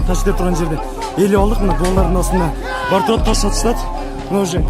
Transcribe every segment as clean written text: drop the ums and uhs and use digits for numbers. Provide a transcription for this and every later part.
Тәжіктер тұрған жерде ээлеп алдық. Мына дуалдардың астында бар тұрады, тас атысады. Мына уже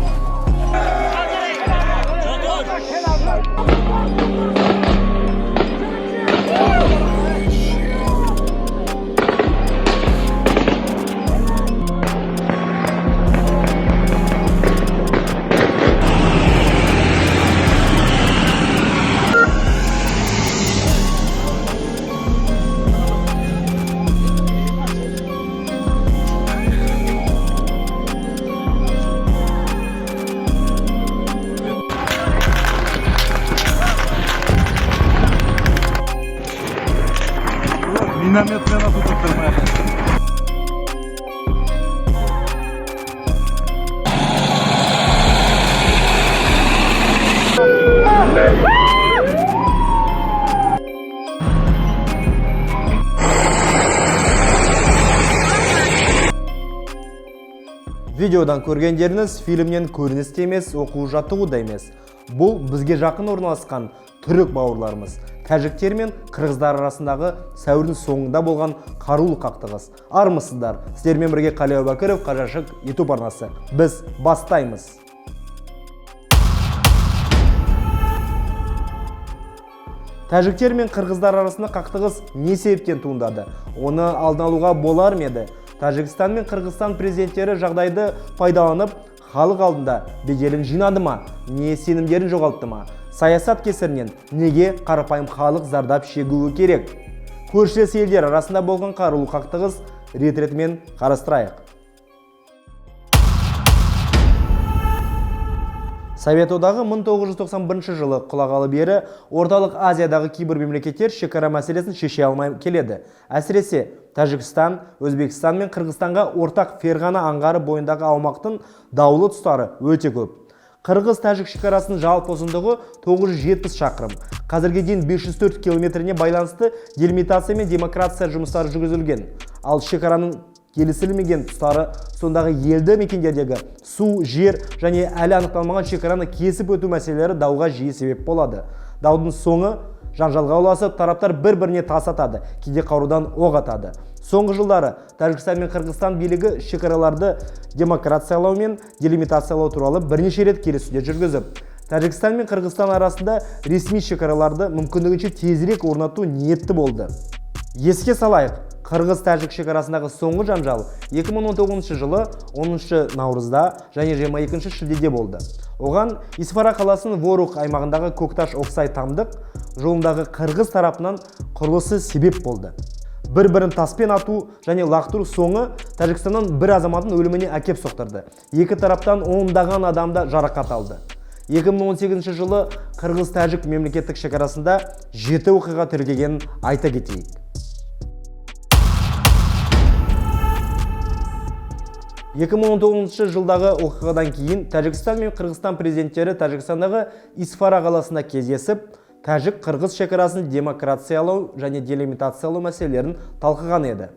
Минометпен атып тұр. Видеодан көргендеріңіз фильмнен көрініс те емес, оқу жаттығу да емес. Бұл бізге жақын орналасқан түрік бауырларымыз, тәжіктер мен қырғыздар арасындағы сәуірдің соңында болған қарулы қақтығыс. Армысыздар, сіздермен бірге Қали Әубәкіров, Қажашық YouTube арнасы. Біз бастаймыз. Тәжіктер мен қырғыздар арасында қақтығыс не себептен туындады? Оны алдын алуға болар ма еді? Тәжікстан мен Қырғызстан президенттері жағдайды пайдаланып, халық алдында беделін жинады ма? Не сенімдерін жоғалтты ма? Саясат кесірінен неге қарапайым халық зардап шегуі керек? Көршілес елдер арасында болған қарулы қақтығыс рет-ретімен қарастырайық. Совет Одағы 1991 жылы құлағалы бері Орталық Азиядағы кейбір мемлекеттер шекара мәселесін шеше алмай келеді. Әсіресе Тәжікстан, Өзбекстан мен Қырғызстанға ортақ Ферғана аңғары бойындағы аумақтың даулы тұстары өте көп. Қырғыз-тәжік шекарасының жалпы ұзындығы 970 шақырым. Қазірге дейін 504 километріне байланысты делимитация мен демаркация жұмыстары жүргізілген. Ал шекараның келісілмеген тұстары сондағы елді мекендердегі су, жер және әлі анықталмаған шекараны кесіп өту мәселелері дауға жиі себеп болады. Даудың соңы жанжалға ұласып, тараптар бір-біріне тас атады, кейде қарудан оқ атады. Соңғы жылдары Тәжікстан мен Қырғызстан билігі шекараларды демаркациялау мен делимитациялау туралы бірнеше рет келіссөздер жүргізіп, Тәжікстан мен Қырғызстан арасында ресми шекараларды мүмкіндігінше тезірек орнату ниетті болды. Еске салайық, қырғыз-тәжік шекарасындағы соңғы жанжал 2019 жылы 10 наурызда және 22 шілдеде болды. Оған Исфара қаласының Ворух аймағындағы Көкташ-Оқсай тамдық жолындағы қырғыз тарапынан құрылысы себеп болды. Бір-бірін таспен ату және лақтыру соңы Тәжікстаннан бір азаматтың өліміне әкеп соқтырды. Екі тараптан ондаған адам да жарақат алды. 2018 жылы қырғыз-тәжік мемлекеттік шекарасында жеті оқиға тіркелгенін айта кетейік. 2019 жылдағы оқиғадан кейін Тәжікстан мен Қырғызстан президенттері Тәжікстандағы Исфара қаласында кездесіп, тәжік-қырғыз шекарасын демаркациялау және делимитациялау мәселелерін талқыған еді.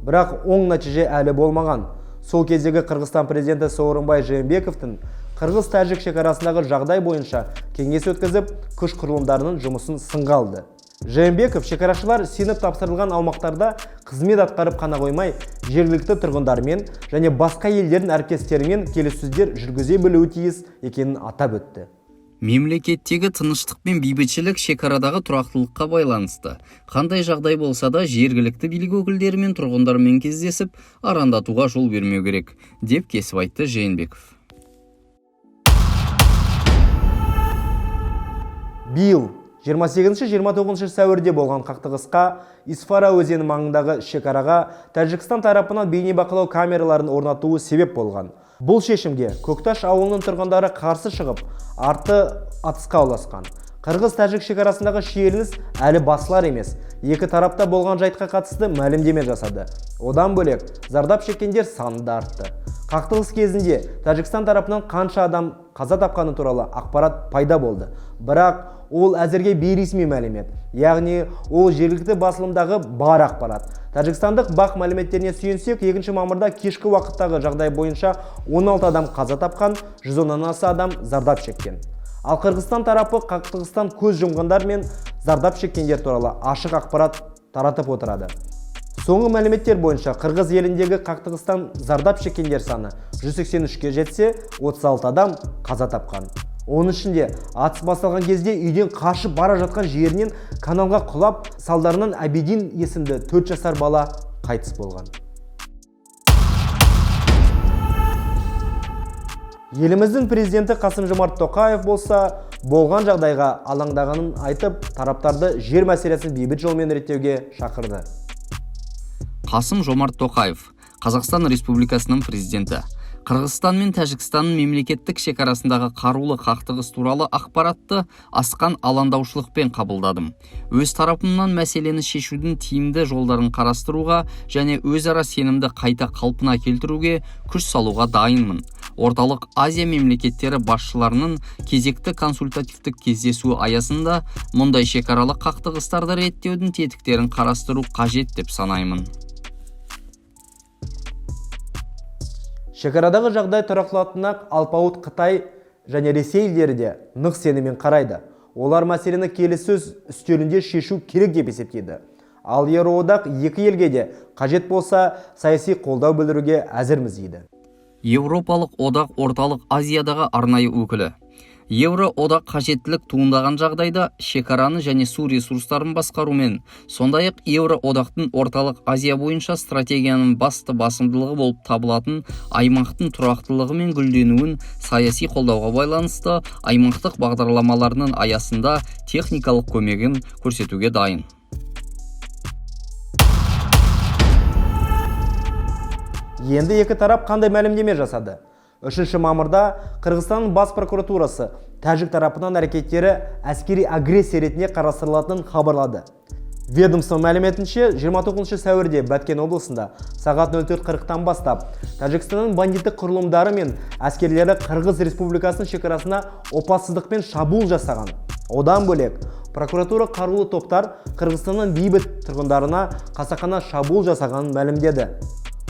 Бірақ оң нәтиже әлі болмаған. Сол кездегі Қырғызстан президенті Сооронбай Жээнбековтің қырғыз-тәжік шекарасындағы жағдай бойынша кеңес өткізіп, күш құрылымдарының жұмысын сынға алды. Жээнбеков шекарашылар сеніп тапсырылған аумақтарда қызмет атқарып қана қоймай, жергілікті тұрғындармен және басқа елдердің әріптестерімен келіссөздер жүргізе білуі тиіс екенін атап өтті. Мемлекеттегі тыныштық пен бейбітшілік шекарадағы тұрақтылыққа байланысты. Қандай жағдай болса да жергілікті билік өкілдерімен, тұрғындармен кездесіп, арандатуға жол бермеу керек, деп кесіп айтты Жээнбеков. Биыл 28-29 сәуірде болған қақтығысқа Исфара өзені маңындағы шекараға Тәжікстан тарапынан бейнебақылау камераларын орнатуы себеп болған. Бұл шешімге Көкташ ауылының тұрғындары қарсы шығып, арты атысқа ұласқан. Қырғыз-тәжік шекарасындағы шиеленіс әлі басылар емес. Екі тарапта болған жайтқа қатысты мәлімдеме жасады. Одан бөлек, зардап шеккендер саны да артты. Қақтығыс кезінде Тәжікстан тарапынан қанша адам қаза тапқаны туралы ақпарат пайда болды. Бірақ ол әзірге бейресми мәлімет. Яғни ол жергілікті басылымдағы бар ақпарат. Тәжікстандық БАҚ мәліметтеріне сүйенсек, 2 мамырда кешкі уақыттағы жағдай бойынша 16 адам қаза тапқан, 110-нан аса адам зардап шеккен. Ал Қырғызстан тарапы қақтығыстан көз жұмғандар мен зардап шеккендер туралы ашық ақпарат таратып отырады. Соңғы мәліметтер бойынша Қырғыз еліндегі қақтығыстан зардап шеккендер саны 183-ке жетсе, 36 адам қаза тапқан. Оның ішінде атыс басталған кезде үйден қашып бара жатқан жерінен каналға құлап, салдарынан Абидин есімді 4 жасар бала қайтыс болған. Еліміздің президенті Қасым-Жомарт Тоқаев болса, болған жағдайға алаңдағанын айтып, тараптарды жер мәселесін бейбіт жолмен реттеуге шақырды. Қасым-Жомарт Тоқаев, Қазақстан Республикасының президенті. Қырғызстан мен Тәжікстанның мемлекеттік шекарасындағы қарулы қақтығыс туралы ақпаратты асқан алаңдаушылықпен қабылдадым. Өз тарапымнан мәселені шешудің тиімді жолдарын қарастыруға және өзара сенімді қайта қалпына келтіруге күш салуға дайынмын. Орталық Азия мемлекеттері басшыларының кезекті консультативтік кездесуі аясында мұндай шекаралық қақтығыстарды реттеудің тетіктерін қарастыру қажет деп санаймын. Шекарадағы жағдай тұрақталатынына алпауыт Қытай және Ресей елдері де нық сеніммен қарайды. Олар мәселені келіссөз үстелінде шешу керек деп есептейді. Ал Еуроодақ екі елге де қажет болса саяси қолдау білдіруге әзірміз дейді. Еуропалық одақ Орталық Азиядағы арнайы өкілі. Еуроодақ қажеттілік туындаған жағдайда шекараны және су ресурстарын басқарумен, сондай-ақ Еуроодақтың Орталық Азия бойынша стратегияның басты басымдылығы болып табылатын аймақтың тұрақтылығы мен гүлденуін саяси қолдауға байланысты аймақтық бағдарламаларының аясында техникалық көмегін көрсетуге дайын. Енді екі тарап қандай мәлімдеме жасады? 3 мамырда Қырғызстанның бас прокуратурасы тәжік тарапынан әрекеттері әскери агрессия ретінде қарастырылатынын хабарлады. Ведомство мәліметінше, 29 сәуірде Баткен облысында сағат 04:40-тан бастап Тәжікстанның бандиттік құрылымдары мен әскерлері Қырғыз Республикасының шекарасына опасыздықпен шабуыл жасаған. Одан бөлек, прокуратура қарулы топтар Қырғызстанның бейбіт тұрғындарына қасақана шабуыл жасағанын мәлімдеді.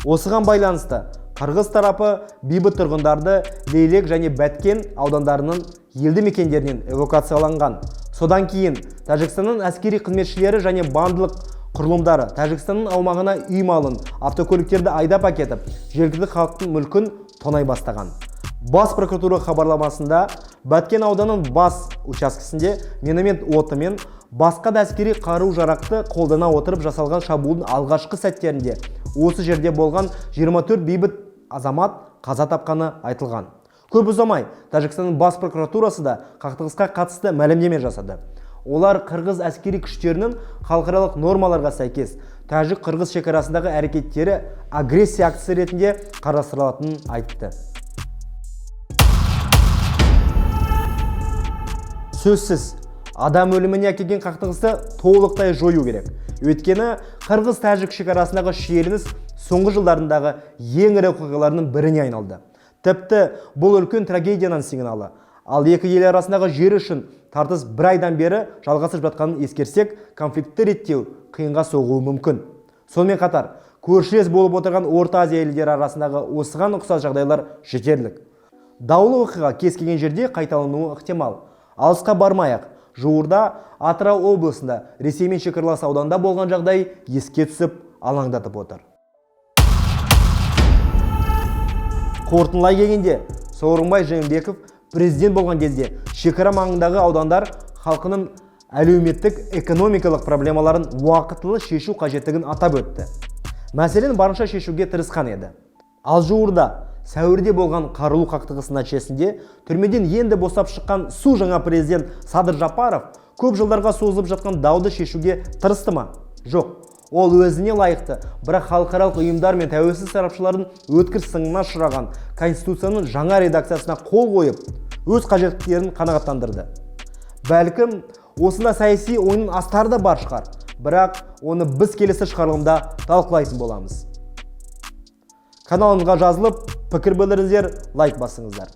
Осыған байланысты Қырғыз тарапы бейбіт тұрғындарды Лейлек және Бәткен аудандарының елді мекендерінен эвакуацияланған. Содан кейін Тәжікстанның әскери қызметшілері және бандылық құрылымдары Тәжікстанның аумағына үй малын, автокөліктерді айдап әкетіп, жергілікті халықтың мүлкін тонай бастаған. Бас прокуратура хабарламасында Бәткен ауданының бас учаскесінде миномет отымен басқа да әскери қару-жарақты қолдана отырып жасалған шабуылдың алғашқы сәттерінде осы жерде болған 24 бейбіт азамат қаза тапқаны айтылған. Көп ұзамай Тәжікстанның бас прокуратурасы да қақтығысқа қатысты мәлімдеме жасады. Олар қырғыз әскери күштерінің халықаралық нормаларға сәйкес тәжік-қырғыз шекарасындағы әрекеттері агрессия актісі ретінде қарастырылатынын айтты. Сөзсіз, адам өліміне әкелген қақтығысты толықтай жою керек. Өйткені қырғыз-тәжік шекарасындағы шиеленіс соңғы жылдарындағы ең ірі оқиғалардың біріне айналды. Тіпті бұл үлкен трагедияның сигналы. Ал екі ел арасындағы жер үшін тартыс бір айдан бері жалғасып жатқанын ескерсек, конфликтті реттеу қиынға соғуы мүмкін. Сонымен қатар, көршілес болып отырған Орта Азия елдері арасындағы осыған ұқсас жағдайлар жетерлік. Даулы оқиға кез келген жерде қайталануы ықтимал. Алысқа бармай-ақ, жуырда Атырау облысында Ресеймен шекаралас ауданда болған жағдай еске түсіп, алаңдатып отыр. Қорытындылай келгенде, Сооронбай Жээнбеков президент болған кезде шекара маңындағы аудандар халқының әлеуметтік экономикалық проблемаларын уақытылы шешу қажеттігін атап өтті. Мәселені барынша шешуге тырысқан еді. Ал жуырда сәуірде болған қарулы қақтығыс нәтижесінде түрмеден енді босап шыққан су жаңа президент Садыр Жапаров көп жылдарға созылып жатқан дауды шешуге тырысты ма? Жоқ. Ол өзіне лайықты, бірақ халықаралық ұйымдар мен тәуелсіз сарапшылардың өткір сынына ұшыраған Конституцияның жаңа редакциясына қол қойып, өз қажеттіліктерін қанағаттандырды. Бәлкім, осында саяси ойынның астары да бар шығар, бірақ оны біз келесі шығарылымда талқылайтын боламыз. Каналымызға жазылып, пікір білдіріңіздер, лайк басыңыздар.